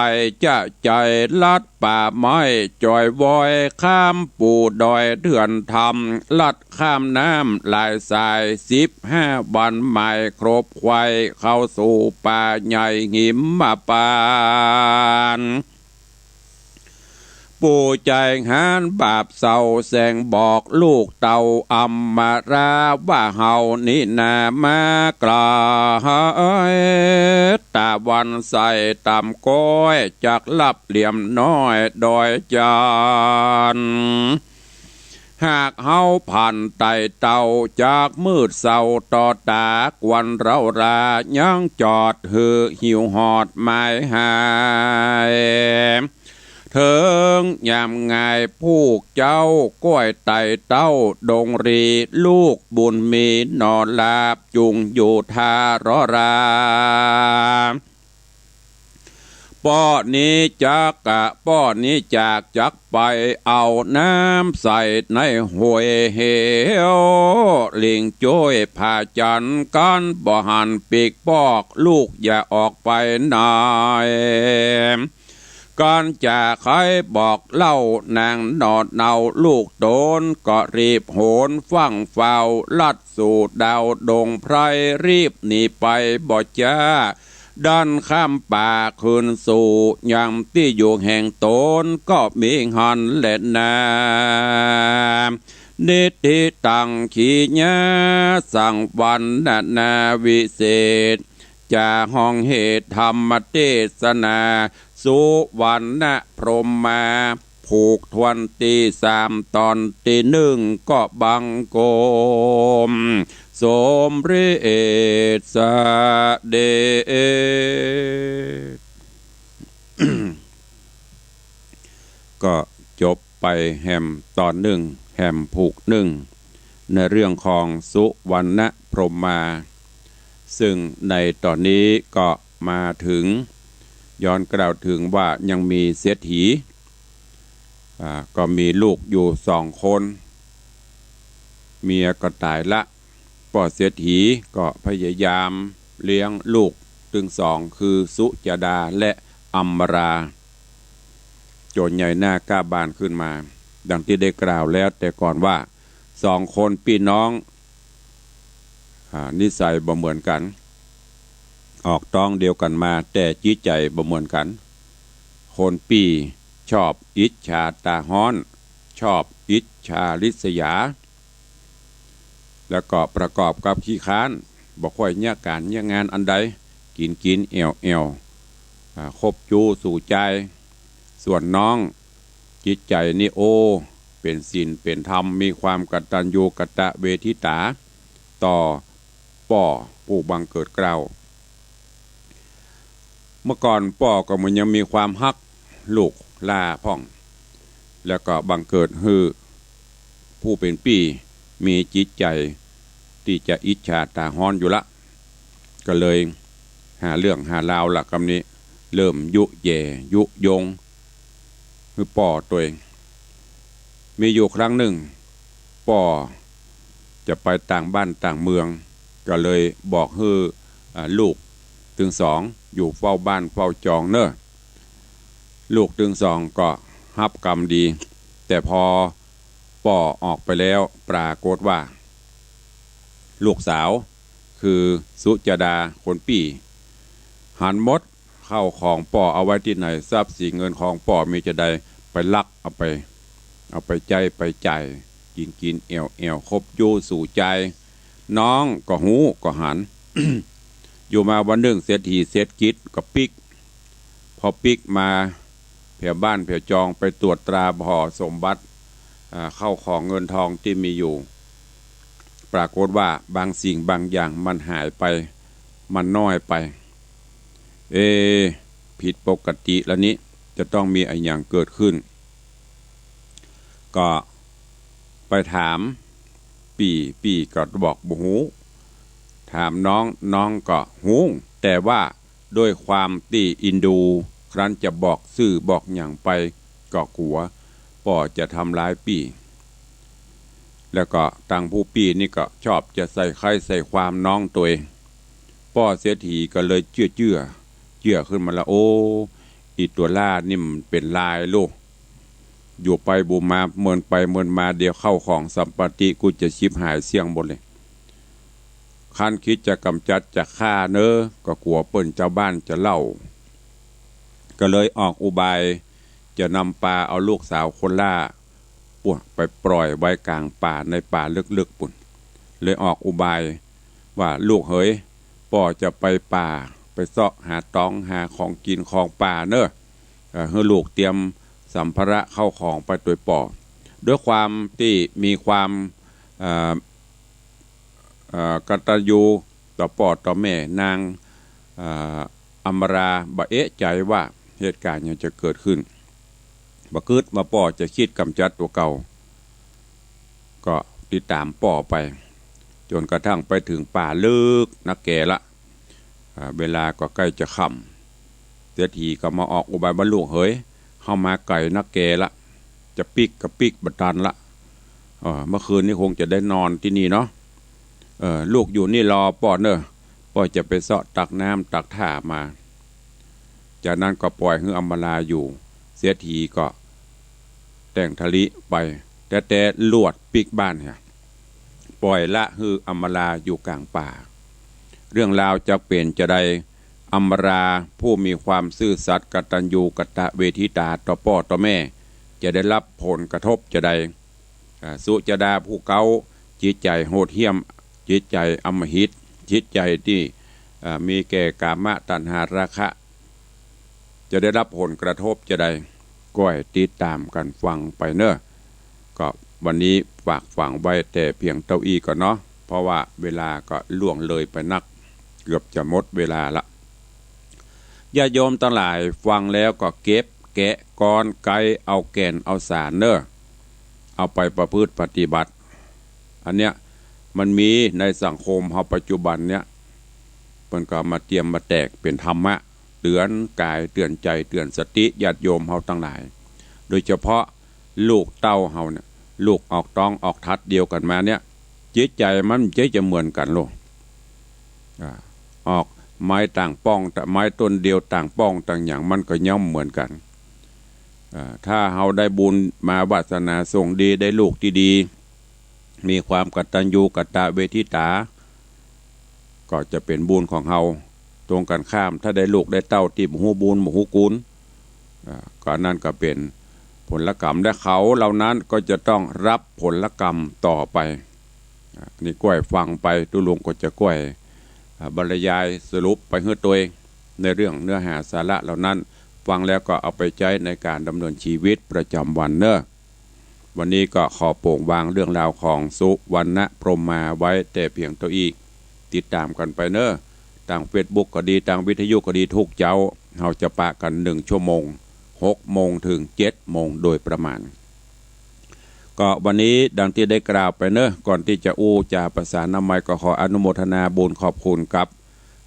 จะใจ๋ลัดป่าไม้ จอยว้อยข้ามปู่ดอยเถื่อนธรรม ลัดข้ามน้ำหลายสาย สิบห้าวันหมายครบไขว่ เข้าสู่ป่าใหญ่หิมพานต์ ปู่ใจ๋หันบาปเศร้า แสงบอกลูกเต้าอำมารา ว่าเฮานี้นามาไก๋ ตะวันใสต่ำก้อย จักลับเหลี่ยมน้อยดอยจันทน์ หากเฮาผ่านไต่เต้า จักมืดเศร้าต่อต๋า กวนเร้ารา ยังจอดหื้อหิวหอดหมายหาย เถิงยามงายผู้เจ้า ก้อยไต่เต้าดงรี ลูกบุญมีหน่อลา จุ่งอยู่ท่ารอรา ป้อนี้จักกะ ป้อนี้จากจักไปเอาน้ำใส่ในห้วยเหว หลิงจ้วยผาจันทน์ กั๋นบ่หันปีกปอก ลูกอย่าออกไปไหน กั๋นจะใค่บอกเล่านางหน่อเนา ลูกต๋นก็รีบโหนฟั่งเฝ้า ลัดสู่ดาวดงไพร รีบหนีไปบ่จ๊า ดันข้ามป่าคืนสู่ ยังตี้อยู่แห่งต๋น ก็มีหั้นแลนา นิทธิตัง ขีญาสัง วรรณนาวิเศษ จะฮ้องเหตุธรรมเตสนา สุวรรณพรหมา ผูกถ้วนตี้สาม ต๋อนตี้นึ่ง ก็บังคมสมเร็จเสด็จ ก็จบไปแหมต๋อนนึ่ง แหมผูกนึ่ง ในเรื่องของสุวรรณพรหมา ซึ่งในต๋อนนี้ก็มาเถิง ย้อนกล่าวเถิงว่ายังมีเศรษฐี อ่า ก็มีลูกอยู่สองคน เมียก็ต๋ายละ ป้อเศรษฐีก็พยายามเลี้ยงลูกตึงสอง คือสุจดาและอำมารา จ๋นใหญ่หน้าก้าบานขึ้นมา ดังตี้ได้กล่าวแล้วแต่ก่อนว่า สองคนปี้น้อง อ่า นิสัยบ่เหมือนกั๋น ออกต๊องเดียวกั๋นมา แต่จิตใจ๋บ่เหมือนกั๋น คนปี้ชอบอิจฉาต๋าฮ้อน ชอบอิจฉาริษยา แล้วก็ประกอบกับขี้คร้าน บ่ค่อยเยียะก๋านเยียะงานอันใด กิ๋นกิ๋นแอ่วแอ่ว อ่า คบจู๊สู่จาย ส่วนน้อง จิตใจ๋นี่ โอ้ เป๋นศีลเป๋นธรรม มีความกตัญญูกตเวทิตา ต่อป้อผู้บังเกิดเกล้า เมื่อก่อนป้อก็เหมือนยังมีความฮักลูกหล้าพ่อง แล้วก็บังเกิดหื้อผู้เป๋นปี้มีจิตใจ๋ตี้จะอิจฉาต๋าฮ้อนอยู่ละ ก็เลยหาเรื่องหาราวละ กำนี้เริ่มยุแย่ยุยงหื้อป้อตวย มีอยู่ครั้งนึ่ง ป้อจะไปต่างบ้านต่างเมือง ก็เลยบอกหื้อ อ่า ลูกตึงสองอยู่เฝ้าบ้านเฝ้าจองเน่อ ลูกตึงสองก็ฮับกำดี แต่พอป้อออกไปแล้ว ปรากฏว่า ลูกสาวคือสุจดาคนปี้ หันหมด ข้าวของป้อเอาไว้ตี้ไหน ทรัพย์สินเงินของป้อมีจาใด ไปลักเอาไป เอาไปใจ๊ไปจ่าย กิ๋นกิ๋นแอ่วแอ่ว คบอยู่สู่จาย น้องก็ฮู้ก็หัน อยู่มาวันนึ่งเศรษฐีเศรษฐกิจก็ปิ๊ก พอปิ๊กมาแผวบ้านแผวจอง ไปตรวจตราผ่อสมบัติ อ่า ข้าวของเงินทองตี้มีอยู่ ปรากฏว่าบางสิ่งบางอย่างมันหายไป มันน้อยไป เอ๊ะ ผิดปกติแล้วนี้ จะต้องมีอะหยังเกิดขึ้น ก็ไปถามปี้ ปี้ก็บอกบ่ฮู้ ถามน้อง น้องก็ฮู้ แต่ว่าด้วยความตี้อินดู ครั้นจะบอกจื้อบอกหยังไป ก็กั๋วป้อจะทำร้ายปี้ แล้วก็ตังผู้ปี้นี่ก็ชอบจะใส่ไคใส่ความน้องตวย ป้อเศรษฐีก็เลยเจื้อเจื้อ เจื้อขึ้นมาละ โอ้ อีตั๋วหล้านี่มันเป๋นลายลูก อยู่ไปบูมา เมินไปเมินมา เดี๋ยวข้าวของสัมปติกูจะฉิบหายเสี้ยงหมดเลย ครั้นกึ๊ดจะก๋ำจัดจะฆ่าเน่อ ก็กั๋วเปิ้นจาวบ้านจะเล่า ก็เลยออกอุบาย จะนำปาเอาลูกสาวคนหล้า ปุ้น ไปปล่อยไว้ก๋างป่าในป่าลึกๆ ปุ้น เลยออกอุบายว่า ลูกเหย ป้อจะไปป่า ไปเซาะหาตองหาของกิ๋นของป่าเน่อ เอ่อ หื้อลูกเตรียมสัมภาระข้าวของไปตวยป้อ ด้วยความตี้มีความ เอ่อ เอ่อ กตัญญูต่อป้อต่อแม่ นาง เอ่อ อำมาราบ่เอะใจ๋ว่าเหตุก๋ารณ์หยังจะเกิดขึ้น บ่กึ๊ดว่าป้อจะกึ๊ดก๋ำจัดตั๋วเก่า ก็ติดต๋ามป้อไป จ๋นกระทั่งไปเถิงป่าลึกนักแก่ละ อ่า เวลาก็ใก้จะค่ำ เศรษฐีก็มาออกอุบายว่า ลูกเหย เฮามาไก๋นักแก่ละ จะปิ๊กก็ปิ๊กบ่ตันละ เอ่อ เมื่อคืนนี้คงจะได้นอนตี้นี่เนาะ เอ่อ ลูกอยู่นี่รอป้อเน่อ ป้อจะไปเซาะตักน้ำตักท่ามา จากนั้นก็ปล่อยหื้ออำมาราอยู่ เศรษฐีก็แต่งทะลิไป แต่แต่ลวดปิ๊กบ้านเนี่ย ปล่อยละหื้ออำมาราอยู่ก๋างป่า เรื่องราวจะเป๋นจาใด อำมาราผู้มีความซื่อสัตย์กตัญญูกตเวทิตาต่อป้อต่อแม่ จะได้รับผลกระทบจาใด อ่า สุจดาผู้เก๊า จิตใจ๋โหดเหี้ยม จิตใจ๋อำมหิต จิตใจ๋ตี้ อ่า มีแก่กามตัณหาราคะ จะได้รับผลกระทบจาใด ก้อยติดต๋ามกั๋นฟังไปเน่อ ก็วันนี้ฝากฝังไว้แต่เพียงเต้าอี้ก่อนเนาะ เพราะว่าเวลาก็ล่วงเลยไปนัก เกือบจะหมดเวลาละ ญาติโยมตังหลายฟังแล้วก็เก็บแกะก้อนไก๊เอาแก่นเอาสารเน่อ เอาไปประพฤติปฏิบัติ อันเนี้ยมันมีในสังคมเฮาปัจจุบันเนี้ย เปิ้นก็มาเตรียมมาแตกเป๋นธรรมะ เตื๋อนก๋าย เตื๋อนใจ๋ เตื๋อนสติญาติโยมเฮาตังหลาย โดยเฉพาะลูกเต้าเฮาเนี่ย ลูกออกต๊องออกทัดเดียวกั๋นมาเนี่ย จิตใจ๋มันจะ จะเหมือนกั๋นโลก อ่า ออกไม้ต่างป้อง ไม้ต้นเดียวต่างป้องต่างหยัง มันก็ย่อมเหมือนกั๋น อ่า ถ้าเฮาได้บุญมาวาสนาส่งดี ได้ลูกตี้ดี มีความกตัญญูกตเวทิตา ก็จะเป๋นบุญของเฮา ตรงกั๋นข้าม ถ้าได้ลูกได้เต้าตี้บ่ฮู้บุญบ่ฮู้คุณ อ่า ก็อันนั้นก็เป๋นผลกรรม และเขาเหล่านั้นก็จะต้องรับผลกรรมต่อไป อ่า นี่ก้อยฟังไป ตุ๊ลุงก็จะก้อย อ่า บรรยายสรุปไปหื้อตวย ในเรื่องเนื้อหาสาระเหล่านั้น ฟังแล้วก็เอาไปใจ๊ในก๋านดำเนินชีวิตประจำวันเน่อ วันนี้ก็ขอโป่งวางเรื่องราวของสุวรรณพรหมมาไว้แต่เพียงเต้าอี้ ติดต๋ามกั๋นไปเน่อ ตางเฟซบุ๊กก็ดี ตางวิทยุก็ดี ทุกเจ๊า เฮาจะปะกั๋นหนึ่งชั่วโมง หกโมงเถิงเจ็ดโมงโดยประมาณ ก็วันนี้ดังตี้ได้กล่าวไปเน่อ ก่อนตี้จะอู้จ๋าประสานนำไมค์ ก็ขออนุโมทนาบุญขอบคุณกับ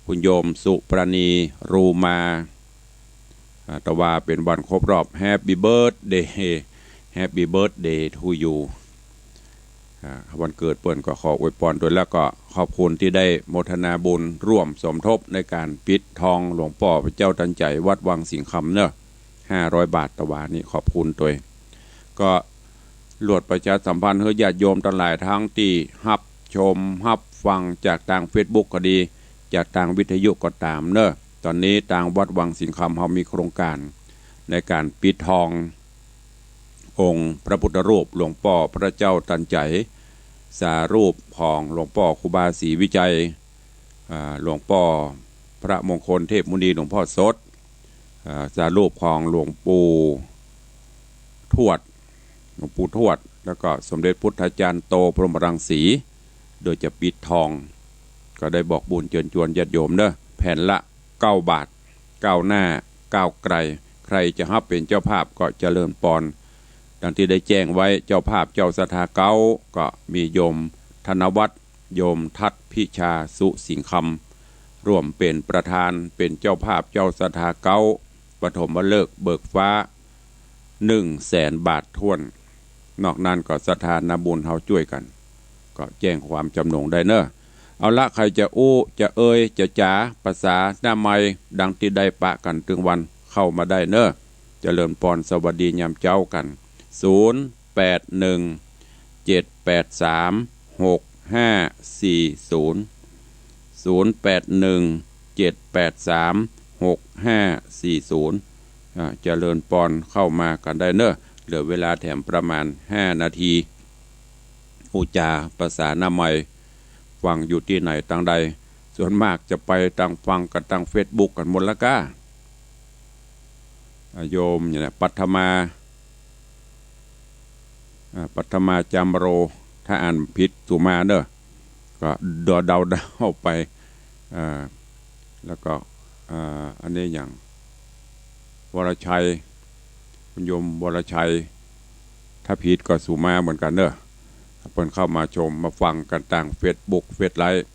คุณโยมสุปราณี รูมา อ่า ตะวาเป๋นวันครบรอบ Happy birthday Happy birthday to you อ่า วันเกิดเปิ้นก็ขออวยปอนตวย แล้วก็ขอบคุณตี้ได้โมทนาบุญร่วมสมทบในก๋านปิดทองหลวงป้อพระเจ้าตันใจ๋วัดวังสิงห์คำเน่อ ห้าร้อยบาทตะวานี้ ขอบคุณตวย ก็ลวดประชาสัมพันธ์หื้อญาติโยมตังหลายตังตี้ฮับชมฮับฟังจากตางเฟซบุ๊กก็ดี จากตางวิทยุก็ต๋ามเน่อ ต๋อนนี้ตางวัดวังสิงห์คำเฮามีโครงก๋านในก๋านปิดทององค์พระพุทธรูปหลวงป้อพระเจ้าตันใจ๋ สารูปของหลวงป้อครูบาศรีวิชัย อ่า หลวงป้อพระมงคลเทพมุนี หลวงพ่อสด อ่า สารูปของหลวงปู่ทวด หลวงปู่ทวด แล้วก็สมเด็จพุทธาจารย์โตพรหมรังสี โดยจะปิดทอง ก็ได้บอกบุญเจิญจวนญาติโยมเนอะ แผ่นละเก้าบาท ก้าวหน้าก้าวไกล ใครจะฮับเป๋นเจ้าภาพก็เจริญปอน ดังตี้ได้แจ้งไว้ เจ้าภาพเจ้าศรัทธาเก๊า ก็มีโยมธนวัฒน์ โยมทัศน์พิชาสุสิงห์คำ ร่วมเป๋นประธาน เป๋นเจ้าภาพเจ้าศรัทธาเก๊า ปฐมฤกษ์เบิกฟ้า หนึ่งแสนบาทถ้วน นอกนั้นก็ศรัทธานาบุญเฮาจ้วยกั๋น ก็แจ้งความจำนงได้เนอะ เอาละ ใครจะอู้ จะเอ่ย จะจ๋า ภาษาหน้าไมค์ ดังตี้ได้ปะกั๋นตึงวัน เข้ามาได้เนอะ เจริญปอน สวัสดียามเจ๊ากั๋น ศูนย์แปดหนึ่ง เจ็ดแปดสาม หกห้าสี่ศูนย์ ศูนย์แปดหนึ่ง เจ็ดแปดสาม หกห้าสี่ศูนย์ อ่า เจริญปอน เข้ามากั๋นได้เนอะ เหลือเวลาแถมประมาณห้านาที อู้จ๋าภาษาหน้าไมค์ ฟังอยู่ตี้ไหนตางใด ส่วนมากจะไปตางฟังกั๋นตางเฟซบุ๊กกั๋นหมดละก้า อ่า โยมเนี่ยนะ ปัทมา อ่า ปัทมาจามโร ถ้าอ่านผิดสุมาเนอะ ก็เดาๆ ไป อ่า แล้วก็ อ่า อันนี้อย่าง วรชัย คุณโยมวรชัย ถ้าผิดก็สุมาเหมือนกั๋นเนอะ เปิ้นเข้ามาชมมาฟังกั๋นตางเฟซบุ๊ก เฟซไลฟ์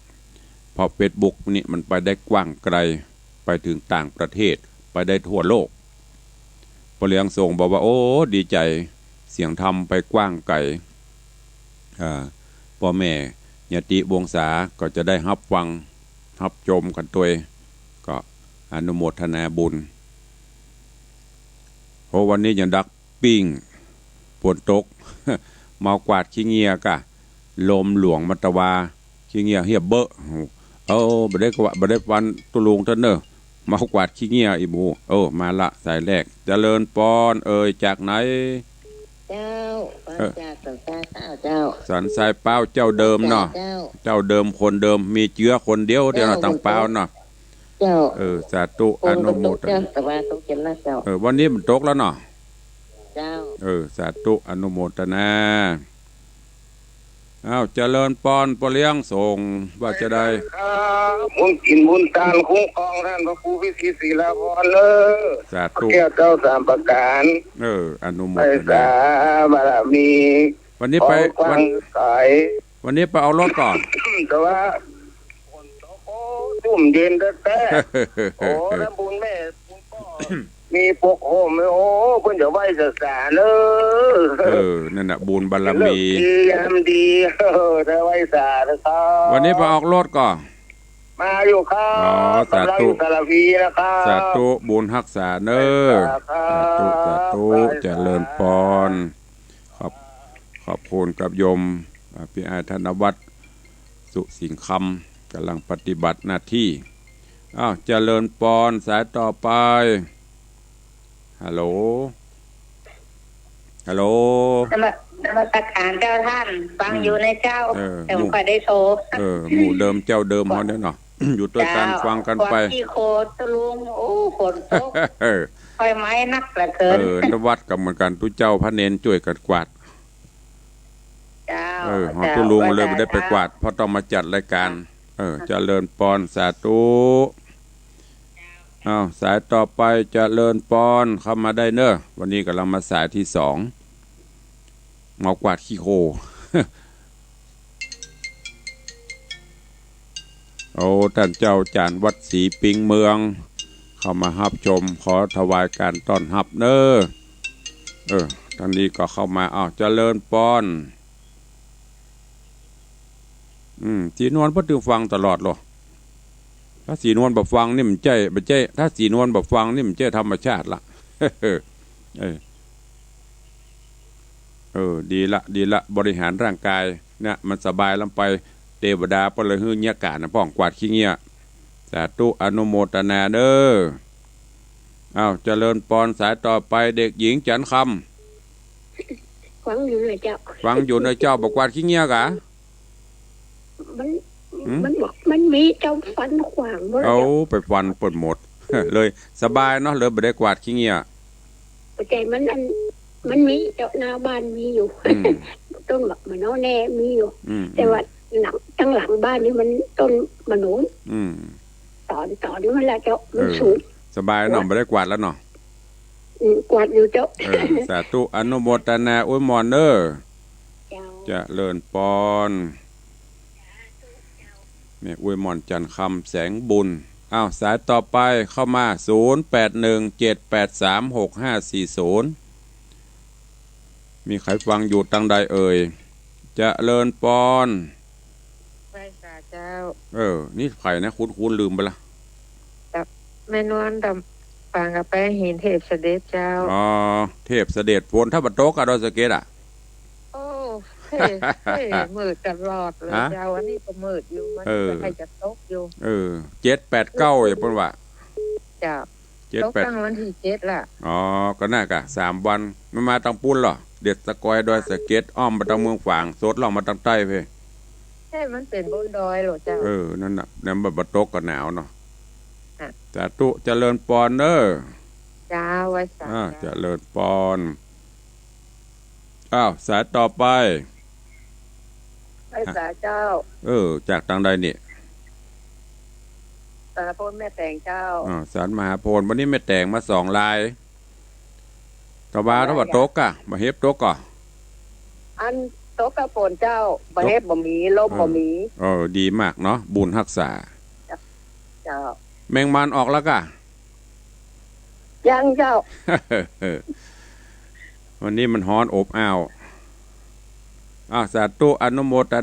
เพราะเฟซบุ๊กนี่มันไปได้กว้างไกล ไปเถิงต่างประเทศ ไปได้ทั่วโลก ป้อเลี้ยงส่งบอกว่า โอ้ ดีใจ๋ เสียงธรรมไปกว้างไกล อ่า ป้อแม่ญาติวงศาก็จะได้ฮับฟัง ฮับชมกั๋นตวย ก็อนุโมทนาบุญ โห วันนี้ยังดักปิ้ง ฝนตก เมากวาดขี้เหงี้ยก้า ลมหลวงมาตะวา ขี้เหงี้ยเหียบเบ้อ เออ บ่ได้กวาด บ่ได้ฟันตุ๊ลุงต้านเนอะ เมากวาดขี้เหงี้ยอีหมู่ เออ มาละ สายแรก เจริญปอน เอ่ย จากไหน เจ้า เออ มาจากสันทรายเปล้าเจ้า สันทรายเปล้าเจ้าเดิมเนาะ เจ้า เจ้าเดิมคนเดิม มีเจื๊อคนเดียวเดียวเนาะ เจ้า ตางเปล้าเนาะ เจ้า เออ สาธุ อนุโมทนา เออ วันนี้มันตกแล้วเนาะ เจ้า เออ สาธุ อนุโมทนา อ้าว เจริญปอน ป้อเลี้ยงส่ง ว่าจะได้ ครับ บุญกิ๋นบุญตานคุ้มครองต้านพระครูวิสิตศิลาภรณ์เนอะ สาธุ แก้วเจ้าสามประก๋าน เออ อนุโมทนา ไพศาลบารมี วันนี้ไป ของกว้าง วัน ไกล วันนี้ไปออกรถก่อ แต่ว่า โอ้ จุ่มเย็นแต๊ๆ โอ้ แล้วบุญแม่ บุญป้อ มีปกห่ม โอ้ เปิ้นจะไหว้สาๆ เนอะ เออ นั่นน่ะ บุญบารมี เลิกดียามดี เออ ได้ไหว้สานะครับ วันนี้ไปออกรถก่อ มาอยู่ครับ อ๋อ สาธุ กำลังอยู่สารพีนะครับ สาธุ บุญฮักษาเนอะ ไหว้สาครับ สาธุ สาธุ ไหว้สา เจริญปอน ขอบ ขอบคุณกับโยม อ่า พี่อ้ายธนวัฒน์ สุสิงห์คำ ก๋ำลังปฏิบัติหน้าตี้ อ้าว เจริญปอน สายต่อไป ฮัลโหล ฮัลโหล นมัส นมัสก๋านเจ้าต้าน ฟัง อืม อยู่นะเจ้า เออ แต่บ่ค่อยได้โทร เออ หมู่เดิมเจ้าเดิมเฮาเนี่ยเนาะ อยู่ตวยกั๋น เจ้า ฟังกั๋นไป กวาดขี้โคลนตุ๊ลุง โอ้ ฝนตก เออ ไฟไหม้นักเหลือเกิน เออ วัดก็เหมือนกั๋น ตุ๊เจ้าพระเณรจ้วยกั๋นกวาด เจ้า เออ เจ้า ตุ๊ลุงเลยบ่ได้ไปกวาด เพราะต้องมาจัดรายก๋าน เออ เจริญปอน สาธุ อ้าว สายต่อไป เจริญปอน เข้ามาได้เนอะ วันนี้ก๋ำลังมาสายตี้สอง เมากวาดขี้โคลน โอ้ ต้านเจ้าจ๋ารย์วัดศรีปิงเมือง เข้ามาฮับชม ขอถวายก๋านต้อนฮับเนอะ เออ ตางนี้ก็เข้ามา อ้าว เจริญปอน อืม ศรีนวลเปิ้นตึงฟังตลอดโล ถ้าศรีนวลบ่ฟังนี่มันใจ้ บ่ใจ้ ถ้าศรีนวลบ่ฟังนี่มันใจ้ธรรมชาติละ เออ เออ ดีละ ดีละ บริหารร่างก๋ายนะ มันสบายลำไป เตวดาเปิ้นเลยหื้อเยียะก๋านนะ ป้องกวาดขี้เหงี้ย ส สาธุอนุโมทนาเด้อ อ้าว เจริญปอน สายต่อไปเด็กหญิงจันทร์คำ ฟังอยู่นะเจ้า ฟังอยู่นะเจ้า บ่กวาดขี้เงี้ยกะ มัน หืม มันบอกมันมีเจ้าฟันขวางหมดแล้ว เอา เจ้า ไปฟันเปิ้นหมด เลยสบายเนาะ เลยบ่ได้กวาดขี้เงี้ย ปัจจัยมันอัน มันมีเจ้า หน้าบ้านมีอยู่ อืม ต้นบักมะนาวแน่มีอยู่ อืม แต่ว่าหลัง ตังหลังบ้านนี่มันต้นมะโนน อืม ต๋อน ต๋อนนั้นแหละเจ้า มัน เออ สูง สบายเนาะ บ่ได้กวาดแล้วเนาะ อืม กวาดอยู่เจ้า เออ สาธุอนุโมทนาอวยมอนเด้อ เจ้า เจริญปอน แม่อวยมอนจันทร์คำแสงบุญ อ้าว สายต่อไปเข้ามา ศูนย์แปดหนึ่งเจ็ดแปดสามหกห้าสี่ศูนย์ มีใครฟังอยู่ตังใดเอ่ย เจริญปอน ไหว้สาเจ้า เออ นี่ใผนะ คุ้นๆ ลืมไปละ กับแม่นวลดำปางกับแป้งหินเทพเสด็จเจ้า อ๋อ เทพเสด็จ ฝนถ้าบ่ตกอะ ดอยสะเก็ดอะ โอ้ เฮ้ย เฮ้ย มืดตลอดเลย ฮะ เจ้า อันนี้ก็มืดอยู่ มัน เออ ก็ใกล้จะตกอยู่ เออ เจ็ดแปดเก้า อย่างเปิ้นว่า เจ้า เจ็ดแปด ตกตั้งวันที่เจ็ดละ อ๋อ ก็น่ากะ สามวัน มันมาตังปู้นเหรอ เด็ดสะกอย ดอยสะเก็ด อ้อมมาตังเมืองฝาง สดล่องมาตังใต้เพ่ ใช่ มันเป๋นบนดอยเหรอเจ้า เออ นั่นน่ะ นั่นบ่ บ่ตกก็หนาวเนาะ อ่ะ สาธุ เจริญปอนเด้อ เจ้า ไหว้สา อ่า เจ้า เจริญปอน อ้าว สายต่อไป ไหว้สาเจ้า เออ จากตังใดนี่ สาพลแม่แตงเจ้า อ่า สารมหาพล วันนี้แม่แตงมาสองลาย ตะวา ได้ ถ้าว่า จ้ะ ตกอะ บ่าเห็บตกก่อ อันตกกะฝนเจ้า บ่าเห็บบ่มี ลมบ่มี เออ เออ ดีมากเนาะ บุญฮักษา เจ้า แมงมันออกแล้วก่ะ ยังเจ้า วันนี้มันฮ้อนอบอ้าว อ้าว สาธุอนุโมท